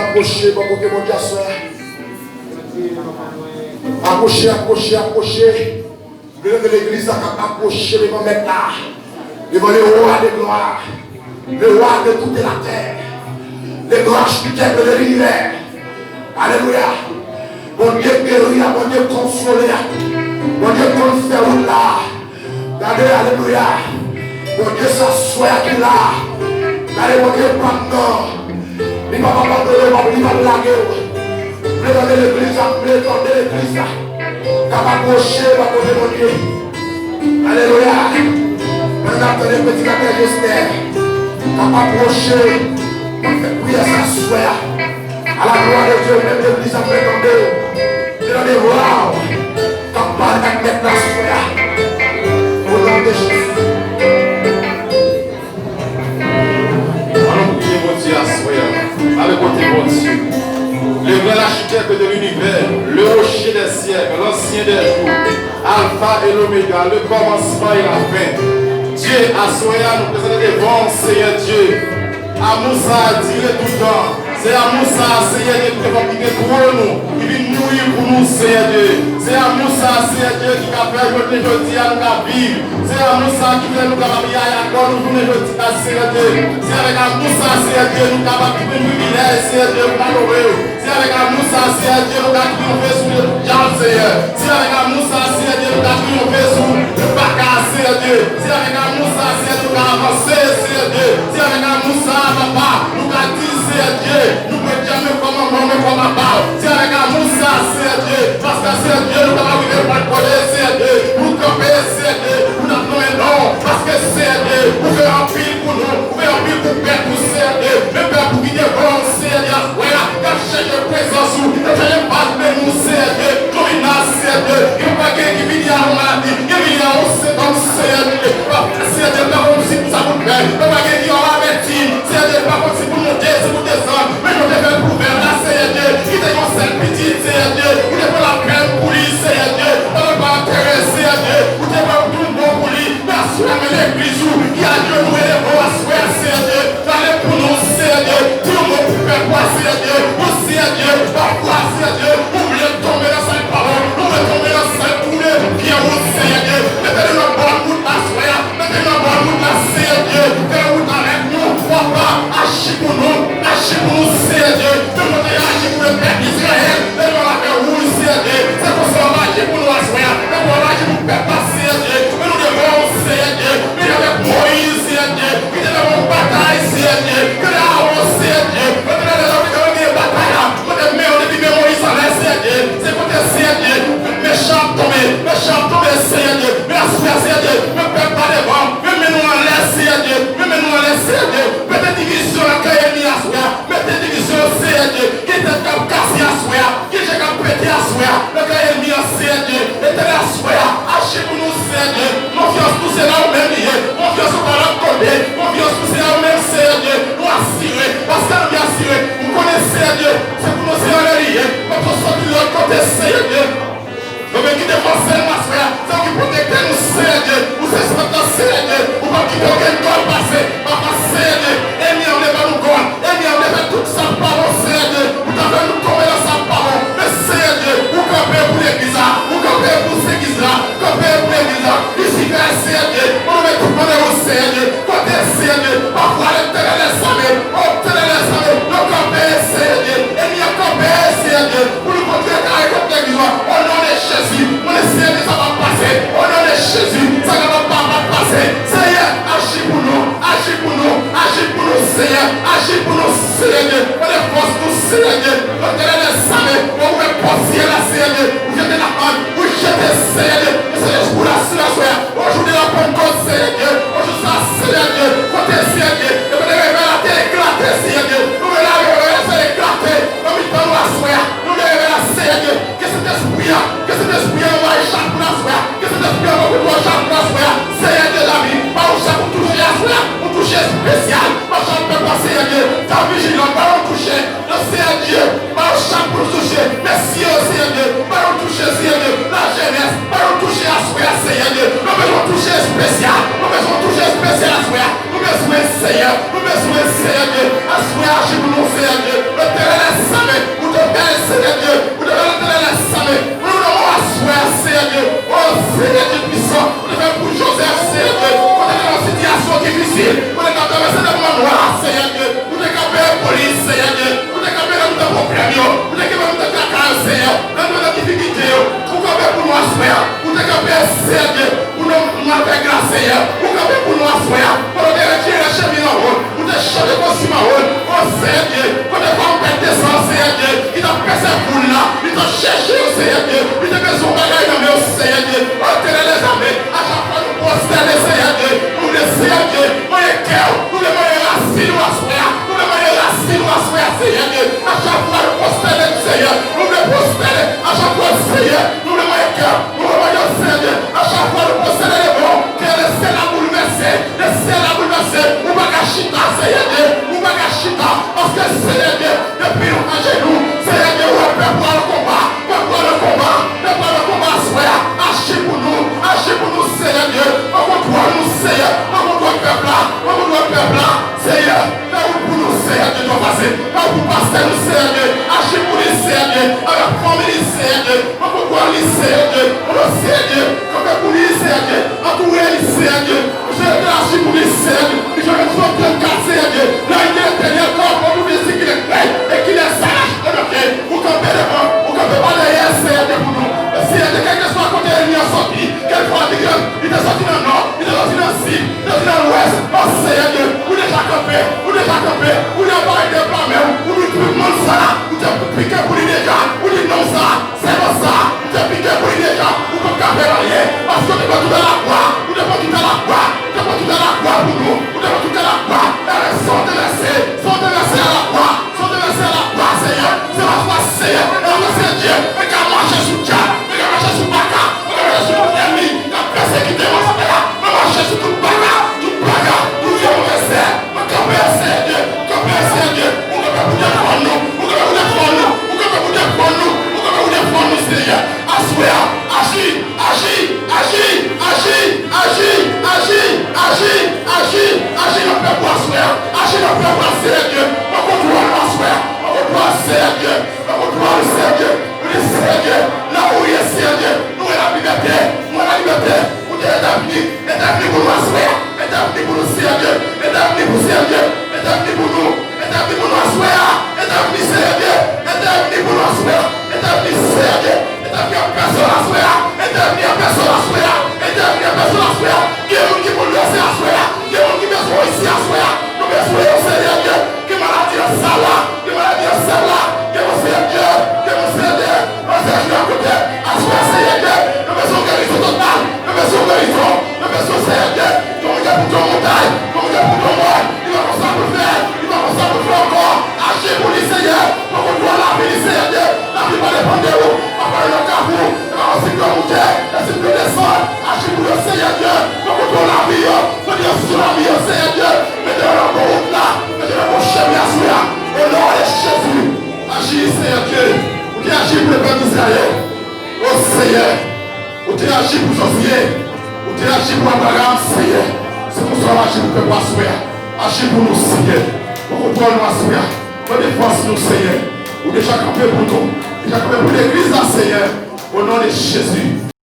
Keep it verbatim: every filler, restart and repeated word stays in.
Apwoche bò kote Bondye aswè a. Apwoche, apwoche, apwoche. Mwen legliz la k ap apwoche devan Mèt la, devan le roi de gloire, le roi de toute la terre, le grand architecte de l'univers. Alelouya. Bondye geri a, Bondye konsole a, Bondye konn fè wout la. Gade, alelouya. Bondye sa swè a ki la. Gade, Bondye pa m nan. Li p ap abandone w, li p ap lage w. M vle tande legliz la, m vle tande legliz la. K ap apwoche bò kote Bondye. Alelouya. Mwen ap tande predikatè Jester. K ap apwoche. M ap fè priyè sa swè a. A la glwa de Dye, menm legliz la, m vle tande w. M vle tande vwa w. K ap pale ak Mèt la swè a. O non de Jezi. Ann nou priye Bondye aswè a. Ale kote Bondye. Le grand architecte de l'univers, le rocher des siècles, l'ancien des jours, Alpha et l'Oméga, le commencement et la fin. Dye, aswè a, nou prezante devan w, Seyè Dye. Amou sa a dire toutan. Se amou sa a, Seyè Dye, ki te fè w kite twòn ou, ki vin mouri pou nou, Seyè Dye. Se amou sa a, Seyè Dye, ki ka fè jounen jodi a nou ka viv. Se amou sa a ki fè nou kapab yaya kò nou jounen jodi a, Seyè Dye. Se avèk amou sa a, Seyè Dye, nou kapab jwenn privilèj, Seyè Dye, pou n adore w. Se avèk amou sa a, Seyè Dye, nou ka triyonfe sou dyab, Seyè. Se avèk amou sa a, Seyè Dye, nou ka triyonfe sou baka, Seyè Dye. Se avèk amou sa a, Seyè Dye, nou ka avanse, Seyè Dye. Se avèk amou sa a, papa, nou ka di, Seyè Dye, nou pran djab nan fòm anmò, nan fòm apa. Se avèk amou sa a, Seyè Dye, paske, Seyè Dye, nou kapab rive pòt kote, Seyè Dye, pou nou kanpe, Seyè Dye, pou n ap nonmen non w, paske, Seyè Dye, ou fè anpil pou nou, ou fè anpil pou pèp ou, Seyè Dye, men pèp ou ki devan w, Seyè Dye, aswè a, y ap chèche prezans ou, y ap chèche baz menm ou, Seyè Dye, dominans, Seyè Dye, gen pa gen ki vini a yon maladi, gen vini a yon sentòm, Seyè Dye, papa, Seyè Dye, pa konn si pou sa pou fè, pa gen ki yon avèti, Seyè Dye, pa konn si pou l monte, si pou l desann, men nou te fè l pou fè la, Seyè Dye, ki te yon sèl pitit, Seyè Dye, ou te pran lapèn pou li, Seyè Dye, ou te pa antere, Seyè Dye, ou te pran tout bon pou li, men aswè a, men legliz ou, ki ajenouye devan w aswè a, Seyè Dye, pale pou nou, Seyè Dye, di yon mo pou pèp ou a, Seyè Dye, ou, Seyè Dye, pafwa, Seyè Dye, ou vle tonbe nan sèl pawòl, ou vle tonbe nan sèl koule pyè ou, Seyè Dye, mete nou nan bòn wout aswè a, mete nan bòn wout la, Seyè Dye. Fè wout avèk nou, papa, aji pou nou, aji pou nou, Seyè Dye. Menm jan w te aji pou lepèp Izrayèl, lè yo lave wouj, Seyè Dye. Se konsa w ap aji pou nou aswè a. Menm jan w ap aji pou pèp la, Seyè Dye. Men nou devan w, Seyè Dye. Men avèk Moyiz, Seyè Dye. Ki te nan yon batay, Seyè Dye. Ke Aawon, Seyè Dye. Mwen te nan lè yo te gen batay la. Kote men yo te di men Moyiz anlè, Seyè Dye. Se kote, Seyè Dye, mechan ap tonbe, mechan ap tonbe, Seyè Dye. Men aswè a, Seyè Dye, men pèp la devan, men men nou anlè, Seyè Dye, men men nou anlè, Seyè Dye. Mete divizyon nan kan ènmi aswè a, mete divizyon yo, Seyè Dye. Gen tèt k ap kase aswè a, gen je k ap pete aswè a, nan kan ènmi an, Seyè Dye. Etènèl, aswè a, aji pou nou, Seyè Dye. Konfyans nou se nan ou menm li ye. Konfyans nou pa lòt kote. Konfyans nou se nan ou menm, Seyè Dye. Nou asire. Paske nou byen asire. M konnen, Seyè Dye, se pou nou, Seyè, lè li ye. Pèp yo sòti lòt kote, Seyè Dye. Yo menm ki defanse nou aswè a. Se ou ki pwotektè nou, Seyè Dye. Ou se sant lan, Seyè Dye. Ou p ap kite okenn gòl pase. Papa, Seyè Dye, ènmi an vle ba nou gòl. Ènmi an vle fè tout sa k pa bon, Seyè Dye, pou ta fè nou tonbe nan sa k pa bon. Men, Seyè Dye, ou kanpe pou legliz la, ou kanpe pou legliz la, kanpe pou legliz la. Lisifè, Seyè Dye, mwen nou met tout mande ou, Seyè Dye, kote, Seyè Dye, pafwa, Letènèl dèzame, o Letènèl dèzame, yo kanpe, Seyè Dye, ènmi an kanpe, Seyè Dye, pou nou kontinye kare kont legliz la, o non de Jezi, mwen, Seyè Dye, sa p ap pase, o non de Jezi, sa kapab pa, pa pase, Seyè, aji pou nou. Aji pou nou, aji pou nou, Seyè, aji pou nou, Seyè Dye. Mande fòs nou, Seyè Dye. Letènèl dèzame, ou ouvè pòt syèl la, Seyè Dye. Ou jete lamann, ou jete, Seyè Dye. Mesaj pou la, sou la, Seyè. Yon jou de la Pentecôte, Seyè Dye. Yon jou sa, Seyè Dye. Kote, Seyè Dye. E kote revèy la te eklate, Seyè Dye. Nou vle la, revèy la, Seyè, eklate. Nan mitan nou, aswè a. Nou vle revèy la, Seyè Dye. Ke Sentespri a, ke Sentespri a anvayi chak moun aswè a, ke Sentespri a pran kontwòl chak moun aswè a. Seyè Dye, lavi, ba yo sa pou touche aswè a, yon touche espesyal, ba chak pèp la, Seyè Dye, ta vijilan, ba yo touche, nan Seyè Dye, ba yo chak pou touche, mesye yo, Seyè Dye, ba yo touche, Seyè Dye, lajenès, ba yo touche aswè a, Seyè Dye, nou bezwen touche espesyal, nou bezwen touche espesyal aswè a. Nou bezwen, Seyè, nou bezwen, Seyè Dye. Aswè a, aji pou nou, Seyè Dye. Letènèl lèzame, ou te fè l, Senyè Dye, ou te fè Letènèl lèzame pou nou nan mwen aswè a, Senyè Dye. O Senyè Dye pwisan, ou te fè l pou Jozèf, Senyè Dye, kote l te nan yon sitiyasyon difisil, kote l t ap travèse nan mwa nwa a, Senyè Dye, ou te kanpe pou li, Senyè Dye, ou te kanpe nan mitan pwoblèm yo, ou te kanpe nan mitan traka yo, Senyè, nan mitan difikilte yo, ou kanpe pou nou aswè a, ou te kanpe, Senyè Dye, pou nou, nou avèg la, Senyè, ou kanpe pou nou aswè a, pandan w te retire chemi nan wòl, ou te chanje kostim an wòl, o Senyè Dye, kote fanm pèt de san, Senyè Dye, ki t ap pèse foul la, li t ap chèche w, Senyè Dye, li te bezwen yon bagay nan men w, Senyè Dye, o Letènèl lèzame, a chak fwa nou pwostène, Senyè Dye, nou vle, Senyè Dye, manye kè w, nou vle manye rasin nou aswè a, nou vle manye rasin nou aswè a, Senyè Dye, a chak fwa nou pwostène, Senyè, nou vle pwostène, a chak fwa, Senyè, nou vle manye kè w, nou vle manye w, Senyè Dye, a chak fwa nou pwostène devan w, ke le syèl la boulvèse, le syèl la boulvèse, ou pa ka chita, Senyè Dye, ou pa ka chita, paske, Senyè Dye, depi nou ajenou, Senyè Dye, ou wè pèp ou a nan konba, pèp ou a nan konba, pèp ou a nan konba aswè a, aji pou nou, aji pou nou, Senyè Dye, pran kontwòl nou, Senyè, pran kontwòl pèp la, pran kontwòl pèp la, Senyè, fè wout pou nou, Senyè Dye, twò fasil, fè wout pou pastè nou, Senyè Dye, aji pou li, Senyè Dye, avèk fanmi li, Senyè Dye, pran kontwòl li, Senyè Dye, o Senyè Dye, kanpe pou li, Senyè Dye, antoure li, Senyè Dye, Senyè Dye, aji pou li, Senyè Dye, li jwenn sòt trannkat, Senyè Dye, la li te etènèl, kò pou tout espri ki te krèy, e ki lè sa lach anante, ou kanpe devan, ou kanpe pa dèyè, Senyè Dye, pou nou, Senyè Dye, kèlkeswa kote ènmi an sòti, kèlkeswa li te sòti nan nò, li te sòti nan sid, li te sòti nan lwès. O Senyè Dye, ou deja kanpe, ou deja kanpe, ou deja parèt devan men w, ou di tout moun sa, ou te pike pou li deja, ou di nonm sa, sèvant sa, ou te pike pou li deja, ou p ap ka fè l anyen, paske ou te pran tout a la kwa, ou te pran tout a la kwa, ou te pran tout a la kwa pou nou, ou te pran tout a la kwa, e san w te vèse, san w te vèse a la kwa, san w te vèse a la kwa, Senyè, se la fwa, Senyè, e la fwa, Senyè Dye, mwen ka mache sou dyab, mwen ka mache sou baka, mwen ka mache sou tout ènmi k ap pèsekite mwen, Senyè, mwen mache sou tout baka, tout baka, tout vye move sè, mwen kanpe, Senyè Dye, kanpe, Senyè Dye, ou kanpe pou defann nou, ou kanpe pou defann nou, ou kanpe pou defann nou, ou kanpe pou defann nou, Senyè, aswè a, aji, aji, aji, aji, aji, aji, aji, aji, aji nan pèp ou aswè a, aji nan pèp ou a, Senyè Dye, pran kontwòl nou aswè a, pran kontwòl, Senyè Dye, pran kontwòl, Senyè Dye, ou di, Senyè Dye, la ou ye, Senyè Dye, nou wè la libète, nou wè la libète, ou di, etabli, etabli pou nou aswè a, etabli pou nou, Senyè Dye, etabli pou, Senyè Dye, etabli pou nou. Etabli pou nou aswè a. Etabli, Senyè Dye. Etabli pou nou aswè a. Etabli, Senyè Dye. Etabli an pèsòn aswè a. Etabli an pèsòn aswè a. Etabli an pèsòn aswè a. Gen moun ki boulvèse aswè a. Gen moun ki bezwen w isi aswè a. Nou bezwen w, Senyè Dye. Gen maladi nan sal la. Gen maladi nan sal la. Gen moun, Senyè Dye. Gen moun, Senyè Dye. Pase jou a kote. Aswè a, Senyè Dye. Nou bezwen gerizon total. Nou bezwen gerizon. Nou bezwen, Senyè Dye. Yon mouton pou yon montay, yon mouton pou yon mòn, li pa konn sa pou l fè, li pa konn sa pou l fè ankò. Aji pou li, Senyè, pran kontwòl lavi li, Senyè Dye. Lavi pa depann de ou, pa fè yon kafou, e pa yon siklòn moute, e siklòn desann. Aji pou yo, Senyè Dye, pran kontwòl lavi yo, mete yo sou lavi yo, Senyè Dye, mete yo nan bon wout la, mete yo nan bon chemen aswè a. O non de Jezi, aji, Senyè Dye, ou te aji pou lepèp Izrayèl. O Senyè, ou te aji pou Jozye, ou te aji pou Abraram, Senyè. Se konsa w aji pou pèp ou aswè a. Aji pou nou, Senyè. Pran kontwòl nou aswè a. Pran defans nou, Senyè. Ou deja kanpe pou nou. Deja kanpe pou legliz la, Senyè. O non de Jezi.